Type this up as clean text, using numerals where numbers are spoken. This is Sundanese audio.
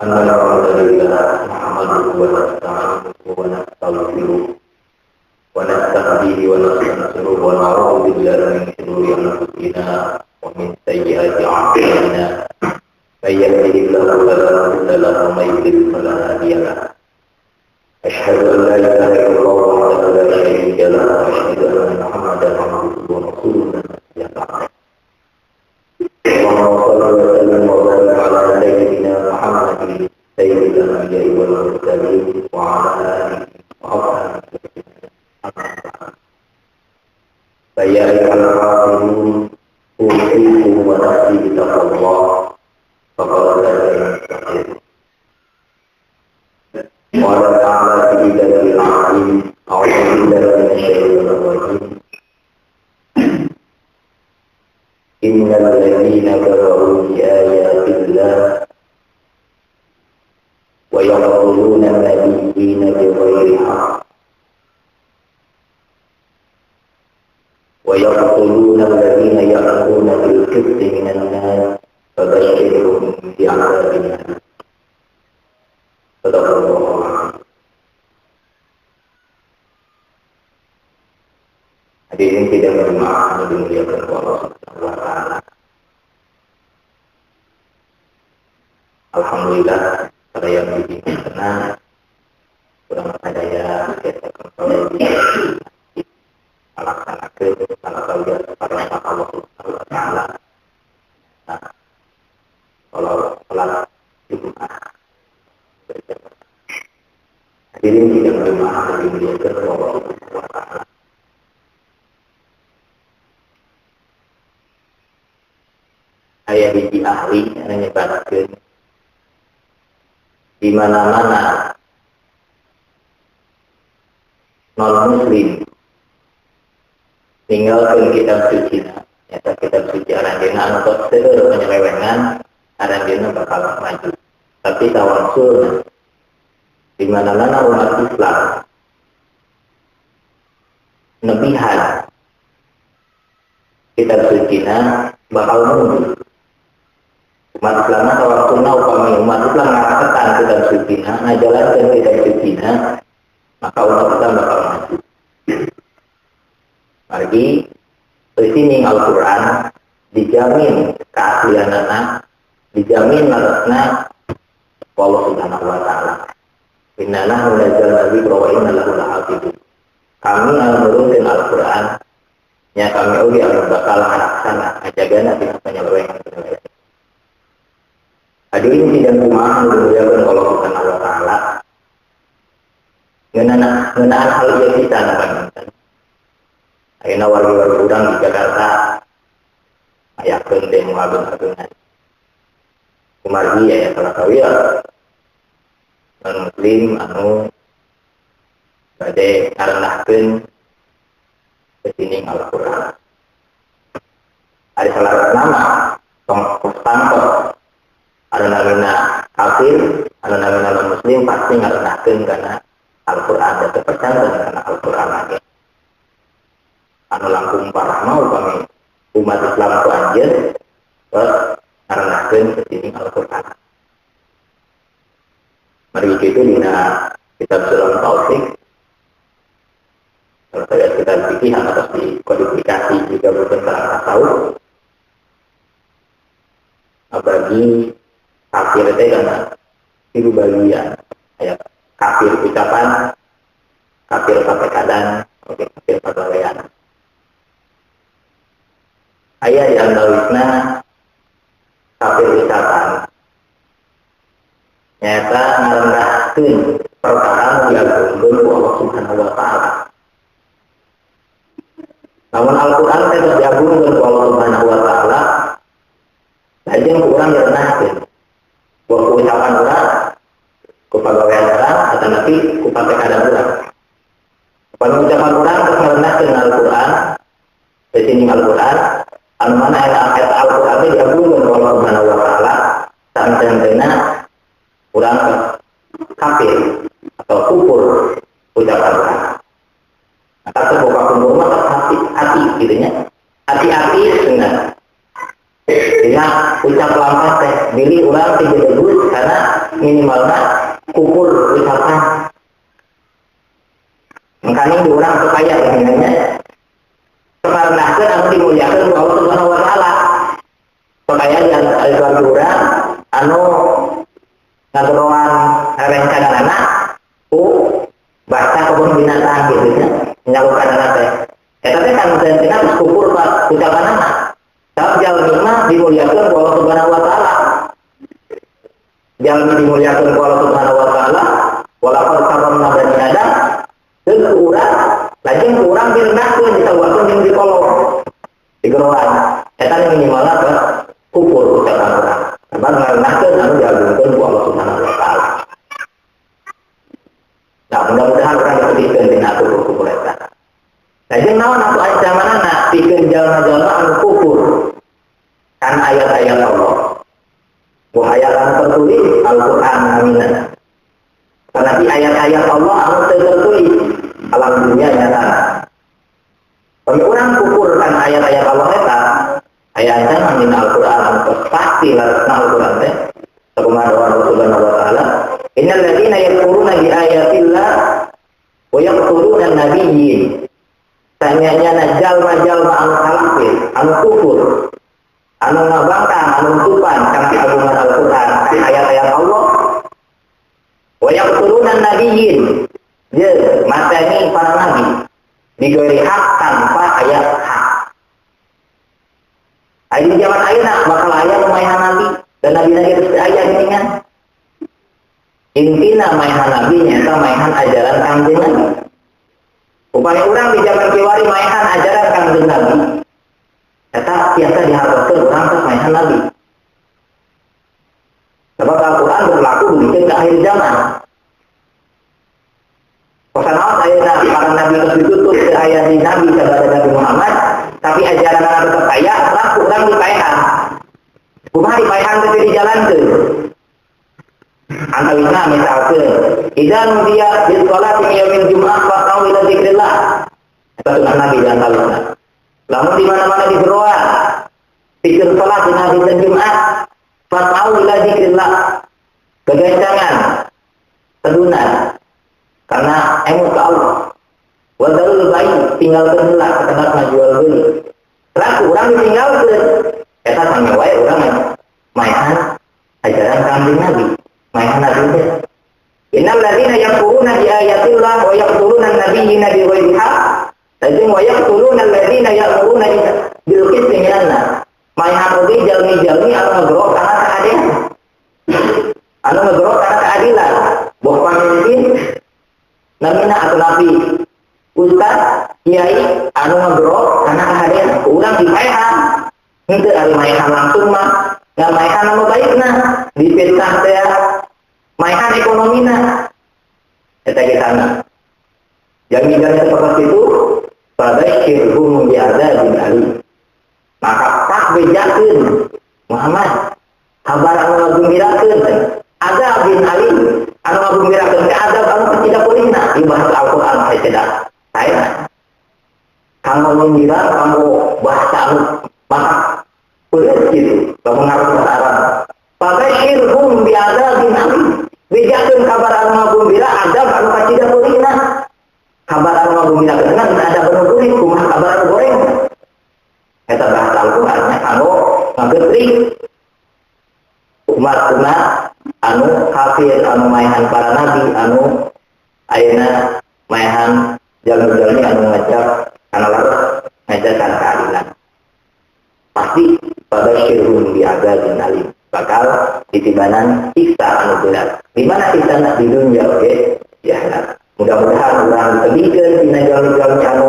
Alhamdulillah nahmaduhu wa nasta'inuhu wa nastaghfiruh wa nastahdihi wa nastaghfiruh wa na'udzu billahi min shururi anfusina wa min sayyiati a'malina. May yahdihillahu fala mudilla lahu wa may yudlil fala hadiya lahu. Asyhadu an la ilaha illallah wahdahu la syarika lahu wa asyhadu anna Muhammadan abduhu wa rasuluhu. Allahumma shalli wa sallim wa barik ala sayyidina Muhammadin sayyidil anbiya'i wal mursalin wa ala alihi wa ashabihi. Ya ayyuhal kafirun usikum wa nafsi bitaqwallah faqad faza al-muttaqun. Qala ta'ala fi kitabil azim, a'udzu billahi minasy syaithanir rajim. Innal ladzina kafaru bi ayatillah wa yaqtuluna an-nabiyyina bighairi haqq wa yaqtuluna alladzina ya'muruna bil qisti minan nas fabashshirhum bi'adzabin alim. Sadaqallahu al-azim. Hadirin tidak bermaaf dimuliakan Allah Subhanahu wa taala. Alhamdulillah saya yang tenang kurang sadaya kita kembali melaksanakan salah satu perintah Allah Subhanahu wa taala. Nah, kalau salat Jumat hadirin tidak bermaaf dimuliakan Allah Subhanahu wa taala. Aya hiji ahli anu nyebatkeun di mana-mana non muslim ninggalkeun kitab suci, nyata kitab suci aranjeunna anu tos seueur penyelewengan, aranjeunna bakal maju. Tapi tawassul di mana-mana umat Islam nebihan kitab sucina bakal mundur. Umat Islam tawassulna upami umat Islam ngaraketan kitab sucina, ngajalankeun kitab sucina, maka umat Islam bakal maju. Margi sini Al-Qur'an dijamin keaslianana, dijamin leresna Allah Subhanahu wa taala. Inna nahnu nazzalna dzikra wa inna lahu lahafizun. Kami anu nurunkeun Al-Qur'an, nya kami oge anu bakal ngalaksana ngajagana tina penyelewengan-penyelewengan. Hadirin sidang kumaha anu dimuliakeun Allah Subhanahu wa taala. Ngeunaan hal ieu pisan panginten. Ayeuna wargi-wargi urang di Jakarta ayakeun demo ageung-ageungan. Kumargi aya salah sawieu non muslim anu bade ngarendahkeun kesining Al-Qur'an. Ada salah nama tong tangtos anu namina kafir, anu namina non muslim pasti ngarendahkeun kana Al-Qur'an dan terpercaya kana Al-Qur'an lagi. Anu langkung parah mah upami umat Islam ku anjeun terus ngarendahkeun kesining Al-Qur'an. Mari kitu dina kitab Sulam Taufik. Kalau saya kitab fikih atas dikodifikasi juga bukan terang tasawuf. Bagi kafir teh kana tilu bagian. Aya kafir ucapan, kafir papekadan, oke kafir pagawean. Aya di antawisna kafir ucapan. Nyata ngarendahkeun perkara nu diagungkeun ku Allah Subhanahu wa taala. Lamun Al-Qur'an teh geus diagungkeun ku Allah Subhanahu wa taala, lajeng ku urang direndahkeun. Ku ucapan urang, ku pagawean urang, atanapi ku patekadan urang. Upami ucapan urang geus ngarendahkeun Al-Qur'an, sini Al-Qur'an, anu mana eta Al-Qur'an teh diagungkeun ku Allah Subhanahu wa taala, saentena urang kafir atau kufur ucapan urang. Maka terbuka kufur mah hati-hati gitu nya. Hati-hati dengan Dina ucap lampah teh bilih urang teh gedebus karena minimalna kukur ucapan. Makanya di urang teu aya nya. Karena anu dimuliakeun ku Allah Subhanahu wa taala. Supaya di keluarga urang anu ngageroan rerencanana ku bahasa kebun binatang gitu nya nyalukan anak teh. Eta teh kan teu kukur ucapanana. Sabab jalmi mah dimuliakeun ku Allah Subhanahu wa taala. Jalmi dimuliakeun ku Allah Subhanahu wa taala, walaqad karramna bani Adam, deuk ku urang, lajeng ku urang direndahkeun disawakeun jeung dikolong. Digeroan. Eta minimalna teh kukur ucapan urang. Sebab ngarendahkeun anu diagungkeun ku Allah Subhanahu wa taala. Nah, mudah-mudahan urang dipetikeun dina kukur-kukur eta. Lajeng naon atuh ancamanana pikeun jalma-jalma anu kufur kan ayat-ayat Allah. Wah ayat anu tertulis Al-Qur'an amina. Tapi ayat-ayat Allah anu teu tertulis alam dunia nyata. Pami urang kufur kan ayat-ayat Allah eta, aya ancaman dina Al-Qur'an anu pasti leresna Al-Qur'an teh. Sakumaha doa Allah Subhanahu wa taala, innal ladzina yakfuruna bi ayatillah wa yaqtuluna an-nabiyyin. Tanyanya jalma-jalma anu kafir, anu kufur, anu ngabangkang, anu tupan kana keagungan Al-Qur'an, kana ayat-ayat Allah. Wa yaqtuluna an-nabiyyin, jeung mateni para nabi diberi hak tanpa ayat hak. Aya di zaman ayeuna bakal aya nu maehan nabi dan nabi-nabi geus aya geuningan. Intina maehan nabi nyaeta maehan ajaran Kangjeng Nabi. Upami urang di zaman kiwari maehan ajaran Kangjeng Nabi, eta biasa diharapkeun urang teh maehan nabi. Sebab Al-Qur'an berlaku begitu ke akhir zaman. Pasanaos ayeuna para nabi geus ditutup teu aya di nabi sabada Nabi Muhammad, tapi ajaran tetep aya, laku urang dipaehan. Kumaha dipaehan teh dijalankeun? Antawisna misalkeun, idza nudiya bil sholati yaumil jum'ah fa'au ila dzikrillah. Eta sunnah Nabi di antawisna. Lamun di mana-mana digeroan pikir salat dina dinten Jumat, fa'au ila dzikrillah. Kegancangan tedunan karena emut ka Allah. Wa dzarul bai tinggalkeun heula ka tempat ngajual beli. Laku urang ditinggalkeun. Eta sami wae urang maehan ajaran Kangjeng Nabi. Maehan nabi teh. Innal ladzina yakfuruna bi ayatillah wa yaqtuluna an-nabiyyina bighairi haqq, lajeng wa yaqtuluna alladziina ya'muruna bil qisti minan nas. Maehan oge jalmi-jalmi anu ngegero kana keadilan. Anu ngegero kana keadilan. Boh pamimpin namina atau nabi, ustaz, kiai anu ngegero kana keadilan. Urang dipaehan. Henteu ari maehan langsung mah, ngan maehan anu baikna, dipitnah teh maehan ekonomina. Eta ge sana. Jalmi-jalmi seperti itu, fabashshirhum bi'adzabin alim. Maka pak bejakeun Muhammad kabar anu ngagumbirakeun azabin alim, anu ngagumbirakeun teh azab anu tidak pulihna di bahasa Al-Qur'an teh cedak. Saena. Kanggo nyindiran kanggo bahasa anu maka pulih gitu, lamun ngaran bahasa Arab. Fabashshirhum bi'adzabin alim. Bejakeun kabar anu ngagumbira azab anu kacida pulihna. Kabar anu ngagumbirakeun ada anu gurih, kumaha kabar anu goreng. Eta bahasa Al-Qur'an kanggo ngagetrik umat-umat anu kafir, anu maehan para nabi, anu ayeuna maehan jalmi-jalmi anu ngajak kana laras ngajak kana keadilan. Pasti fabashshirhum bi'adzabin alim. Bakal ditibanan siksa anu berat. Di mana siksana di dunia oge di akhirat. Mudah-mudahan urang ditebikeun tina jalmi-jalmi anu